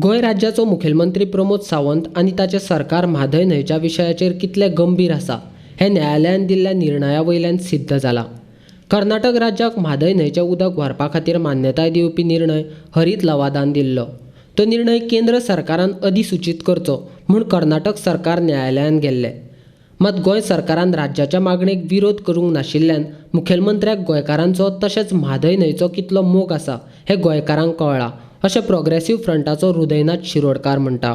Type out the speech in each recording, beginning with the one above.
गोंय राज्याचो मुखेलमंत्री प्रमोद सावंत आनी ताचें सरकार म्हादय न्हंयच्या विशयाचेर कितलें गंभीर आसा हें न्यायालयान दिल्ल्या निर्णया वयल्यान सिद्ध जालां. कर्नाटक राज्याक म्हादय न्हंयचें उदक व्हरपा खातीर मान्यताय दिवपी निर्णय हरीत लवादान दिल्लो. तो निर्णय केंद्र सरकारान अधिसुचीत करचो म्हूण कर्नाटक सरकार न्यायालयान गेल्लें. मात गोंय सरकारान राज्याच्या मागणेक विरोध करूंक नाशिल्ल्यान मुखेलमंत्र्याक गोंयकारांचो तशेंच म्हादय न्हंयचो कितलो मोग आसा हें गोंयकारांक कळ्ळां अशें प्रोग्रेसीव फ्रंटाचो हृदयनाथ शिरोडकार म्हणटा.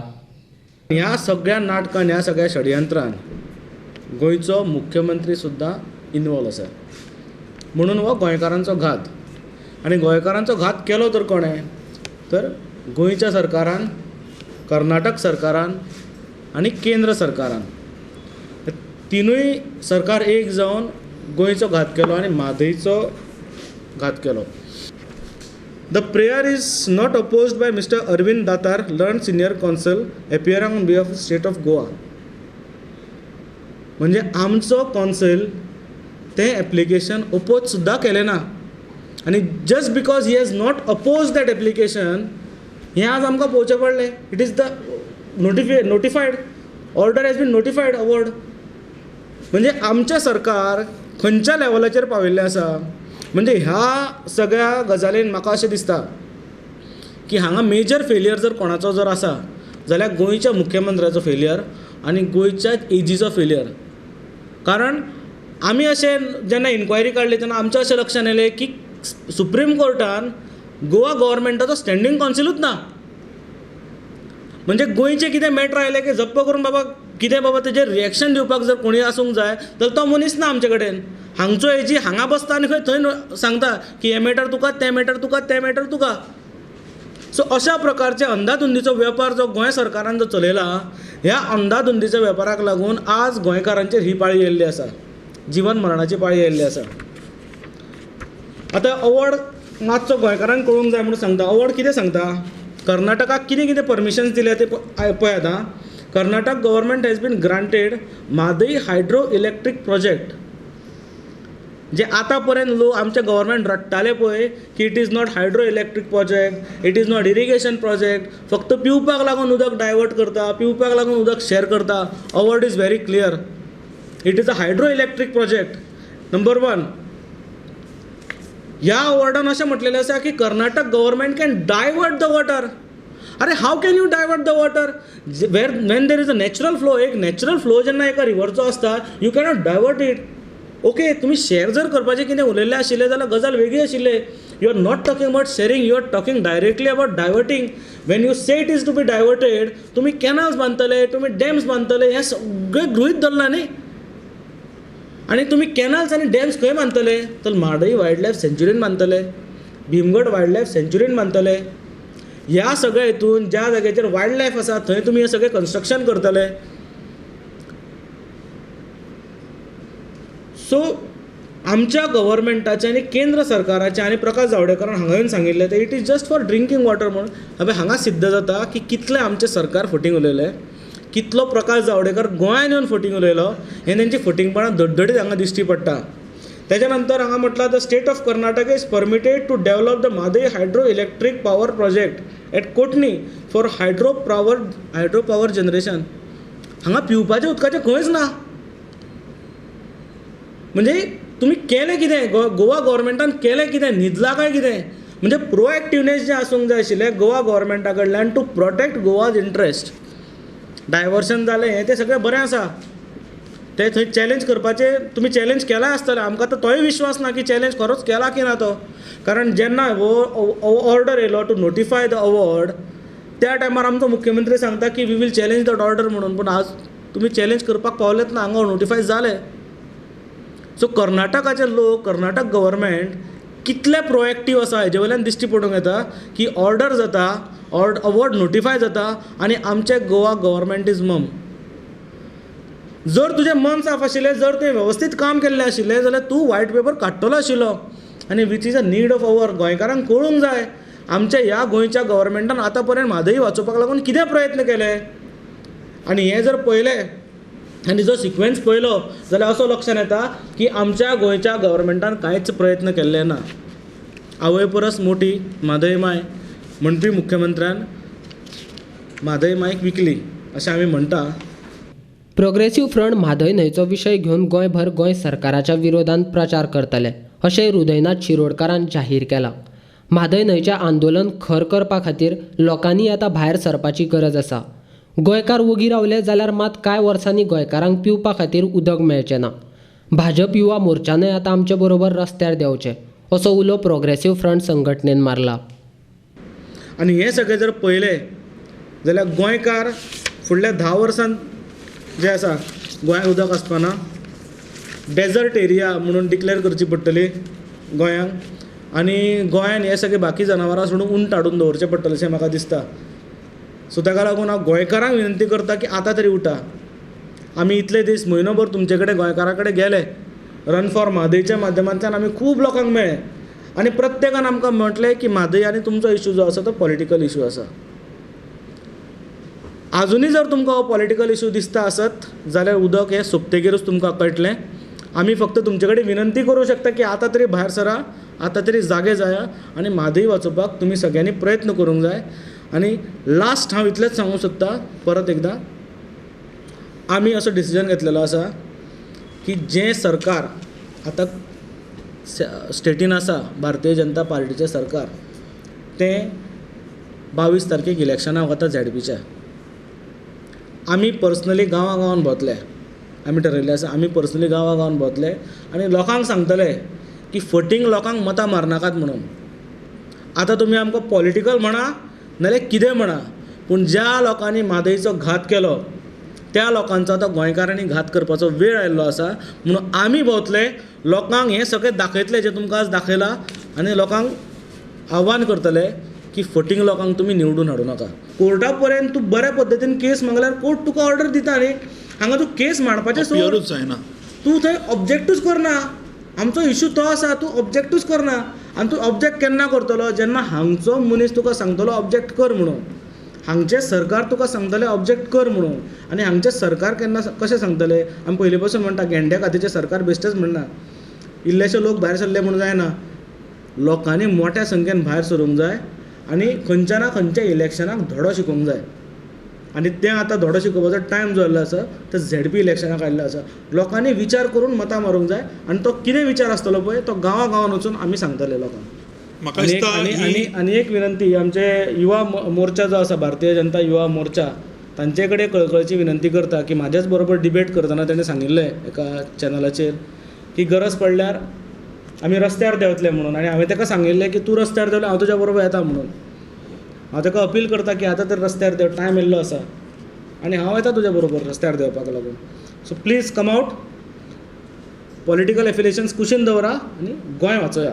ह्या सगळ्या नाटकान, ह्या सगळ्या षडयंत्रान गोंयचो मुख्यमंत्री सुद्दां इनवॉल्व आसा, म्हणून हो गोंयकारांचो घात. आनी गोंयकारांचो घात केलो तर कोणें? तर गोंयच्या सरकारान, कर्नाटक सरकारान आनी केंद्र सरकारान. तिनूय सरकार एक जावन गोंयचो घात केलो आनी म्हादयचो घात केलो. The prayer is not opposed by Mr. Arvind Datar, learned senior counsel, appearing on behalf of State of Goa. म्हणजे आमचो कॉन्सल तें एप्लिकेशन ओपोज सुद्दां केलें ना, आनी just because he has not oppose that application हें आज आमकां पळोवचें पडलें. It is the notified order has been notified award. म्हणजे आमचें सरकार खंयच्या लेवलाचेर पाविल्लें आसा. म्हणजे ह्या सगळ्या गजालीन म्हाका अशें दिसता की हांगा मेजर फेलियर जर कोणाचो जर आसा जाल्यार गोंयच्या मुख्यमंत्र्याचो फेलियर आनी गोंयच्या एजीचो फेलियर. कारण आमी अशें जेन्ना इन्क्वायरी काडली तेन्ना आमच्या अशें लक्षान येयलें की सुप्रीम कोर्टान गोवा गव्हर्मेंटाचो स्टँडींग कॉन्सिलूच ना. म्हणजे गोंयचें कितें मॅटर आयलें की जप्प करून बाबा कितें बाबा तेजेर रिएक्शन दिवपाक जर कोणूय आसूंक जाय जाल्यार तो मनीस ना आमचे कडेन. हांगचो एजी हांगा बसता आनी खंय थंय सांगता की हें मॅटर तुका, तें मॅटर तुका, तें मॅटर तुका. सो अशा प्रकारचे अंदाधुंदीचो वेपार जो गोंय सरकारान जो चलयला, ह्या अंदाधुंदीच्या वेपाराक लागून आज गोंयकारांचेर ही पाळी येयल्ली आसा, जिवन मरणाची पाळी येयल्ली आसा. आतां अवॉर्ड मातसो गोंयकारांक कळूंक जाय म्हणून सांगता. अवॉर्ड कितें सांगता? कर्नाटकाक कितें कितें परमिशन्स दिल्या ते पळयात. आं, Karnataka government has been granted Mhadei hydro electric project. जे आतां पर्यंत लोक आमचे गव्हर्मेंट रडटाले पळय की it is not hydro electric project, it is not irrigation project, फक्त पिवपाक लागून उदक डायवर्ट करता, पिवपाक लागून उदक शेअर करता. Award is very clear, it is a hydro electric project. Number one, ह्या अवॉर्डान अशें म्हटलेलें आसा की Karnataka government can divert the water. अरे how can you divert the water where when there is a natural flow? एक natural flow जेन्ना एका रिवरचो आसता, you cannot divert it. Okay, तुमी शेअर जर करपाचें कितें उलयल्लें आशिल्लें जाल्यार गजाल वेगळी आशिल्ली. You are not talking about sharing, you are talking directly about diverting. When you say it is to be diverted, तुमी कॅनल्स बांदतले, तुमी डॅम्स बांदतले, हें सगळें गृहीत धरलां न्ही. आनी तुमी कॅनल्स आनी डॅम्स खंय बांदतले? तर म्हादय वायल्ड लायफ सँच्युरीन बांदतले, भीमगड वायल्ड लायफ सँच्युरीन बांदतले. ह्या सगळ्या हितून ज्या जाग्याचेर वायल्ड लायफ आसा थंय तुमी हें सगळें कन्स्ट्रक्शन करतले. सो आमच्या गव्हर्मेंटाचें आनी केंद्र सरकाराचें आनी प्रकाश जावडेकरान हांगा येवन सांगिल्लें तें it is just for drinking water म्हणून. हांवें हांगा सिद्ध जाता की कितलें आमचें सरकार फटींग उलयलें, कितलो प्रकाश जावडेकर गोंयांत येवन फटींग उलयलो, हें तेंची फटींगपणां धडधडीत हांगा दिश्टी पडटा. तेच्या नंतर हांगा म्हटलां the state of Karnataka is permitted to develop the Mhadei hydro electric power project at Kotni for hydro power generation. हांगा पिवपाचें उदकाचें खंयच ना. म्हणजे तुमी केलें कितें? गोवा गव्हर्मेंटान केलें कितें? न्हिदला काय कितें? म्हणजे प्रोएक्टिवनेस जें आसूंक जाय आशिल्लें गोवा गव्हर्मेंटा कडल्यान to protect Goa's interest. Diversion जालें हें तें सगळें बरें आसा, तें थंय चॅलेंज करपाचें तुमी चॅलेंज केलां आसतलें, आमकां आतां तोय विश्वास ना की चॅलेंज खरोच केला की ना तो. कारण जेन्ना हो ऑर्डर येयलो टू नोटिफाय the award, त्या टायमार आमचो मुख्यमंत्री सांगता की we will challenge that order म्हणून. पूण आज तुमी चॅलेंज करपाक पावलेच ना, हांगा नोटिफाय जालें. सो कर्नाटकाचे लोक, कर्नाटक गव्हर्मेंट कितले प्रोएक्टीव आसा हेजे वयल्यान दिश्टी पडूंक येता की ऑर्डर जाता, अवॉर्ड नोटिफाय जाता आनी आमचें गोवा गव्हर्मेंट is मम. जर तुजें मन साफ आशिल्लें, जर तुवें वेवस्थीत काम केल्लें आशिल्लें जाल्यार तूं व्हायट पेपर काडटलो आशिल्लो. आनी which is a need of our. गोंयकारांक कळूंक जाय आमच्या ह्या गोंयच्या गव्हर्मेंटान आतां पर्यंत म्हादय वाचोवपाक लागून कितें प्रयत्न केले. आनी हें जर पळयलें आनी जो सिक्वेन्स पळयलो जाल्यार असो लक्षांत येता की आमच्या गोंयच्या गव्हर्मेंटान कांयच प्रयत्न केल्ले ना. आवय परस मोठी म्हादय माय म्हणपी मुख्यमंत्र्यान म्हादय मायक विकली अशें आमी म्हणटा. प्रोग्रेसिव्ह फ्रंट म्हादय न्हंयचो विशय घेवन गोंयभर गोंय सरकाराच्या विरोधांत प्रचार करतले अशें हृदयनाथ शिरोडकारान जाहीर केलां. म्हादय न्हंयचें आंदोलन खर करपा खातीर लोकांनी आतां भायर सरपाची गरज आसा. गोंयकार वोगी रावले जाल्यार मात कांय वर्सांनी गोंयकारांक पिवपा खातीर उदक मेळचें ना. भाजप युवा मोर्चानय आतां आमचे बरोबर रस्त्यार देंवचें असो उलो प्रोग्रेसिव्ह फ्रंट संघटनेन मारला. आनी हें सगळें जर पळयलें जाल्यार गोंयकार फुडल्या 10 वर्सांत जें आसा गोंयांत उदक आसपाना, डेजर्ट एरिया म्हणून डिक्लेर करची पडटली गोंयांक आनी गोंयान हे सगळे बाकी जनावरां सोडून उंट हाडून दवरचें पडटलें अशें म्हाका दिसता. सो ताका लागून हांव गोंयकारांक विनंती करता की आतां तरी उठा. आमी इतले दीस म्हयनो भर तुमचे कडेन गोंयकारां कडेन गेले, रन फॉर म्हादयच्या माध्यमांतल्यान आमी खूब लोकांक मेळ्ळे आनी प्रत्येकान आमकां म्हटलें की म्हादय आनी तुमचो इशू जो आसा तो पॉलिटिकल इशू आसा. आजुनूय जर तुमकां हो पॉलिटिकल इशू दिसता आसत जाल्यार उदक हें सोंपतकीरूच तुमकां कळटलें. आमी फक्त तुमचे कडेन विनंती करूंक शकता की आतां तरी भायर सरा, आतां तरी जागे जाया आनी म्हादय वाचोवपाक तुमी सगळ्यांनी प्रयत्न करूंक जाय. आनी लास्ट हांव इतलेंच सांगूंक सोदतां परत एकदां, आमी असो डिसिजन घेतलेलो आसा की जें सरकार आतां स्टेटीन आसा, भारतीय जनता पार्टीचें सरकार, तें 22 तारखेक इलेक्शनाक वता झेडपीच्या. आमी पर्सनली गांवां गांवान भोंवतले, आमी ठरयल्लें आसा आमी पर्सनली गांवां गांवान भोंवतले आनी लोकांक सांगतले की फटींग लोकांक मतां मारनाकात म्हणून. आतां तुमी आमकां पॉलिटिकल म्हणा नाल्यार कितें म्हणा, पूण ज्या लोकांनी म्हादयचो घात केलो त्या लोकांचो आतां गोंयकारांनी घात करपाचो वेळ आयिल्लो आसा. म्हणून आमी भोंवतले, लोकांक हें सगळें दाखयतले जें तुमकां आज दाखयलां आनी लोकांक आव्हान करतले की फटींग लोकांक तुमी निवडून हाडूं नाका. कोर्टा पर्यंत तूं बऱ्या पद्दतीन केस मागल्यार कोर्ट तुका ऑर्डर दिता न्ही. हांगा तूं केस मांडपाचें सोड, तूं थंय ऑब्जेक्टूच करना. आमचो इशू तो आसा, तूं ऑब्जेक्टूच करना. आनी तूं ऑब्जेक्ट केन्ना करतलो? जेन्ना हांगचो मनीस तुका सांगतलो ऑब्जेक्ट कर म्हणून, हांगचें सरकार तुका सांगतलें ऑब्जेक्ट कर म्हणून. आनी हांगचें सरकार केन्ना कशें सांगतलें? आमी पयलीं पासून म्हणटा गेंड्या खातीचें सरकार बेश्टेंच म्हणना. इल्लेशे लोक भायर सरले म्हणून जायना, लोकांनी मोठ्या संख्येन भायर सरूंक जाय आनी खंयच्या ना खंयच्या इलेक्शनाक धडो शिकोवंक जाय. आनी तें आतां धडो शिकोवपाचो टायम जो आयिल्लो आसा तो झेडपी इलेक्शनाक आयिल्लो आसा. लोकांनी विचार करून मतां मारूंक जाय आनी तो कितें विचार आसतलो पळय तो गांवां गांवान वचून आमी सांगतले लोकांक. आनी एक विनंती, आमचे युवा मोर्चा जो आसा, भारतीय जनता युवा मोर्चा, तांचे कडेन कळकळची विनंती करता की म्हाजेच बरोबर डिबेट करतना ताणें सांगिल्लें एका चॅनलाचेर की गरज पडल्यार आमी रस्त्यार देंवतले म्हणून. आनी हांवें ताका सांगिल्लें की तूं रस्त्यार देंवल्यार हांव तुज्या बरोबर येता म्हणून. हांव ताका अपील करता की आतां तर रस्त्यार देंव, टायम येयल्लो आसा आनी हांव येता तुज्या बरोबर रस्त्यार देंवपाक लागून. So please come out, political affiliations कुशीन दवरा आनी गोंय वाचोया.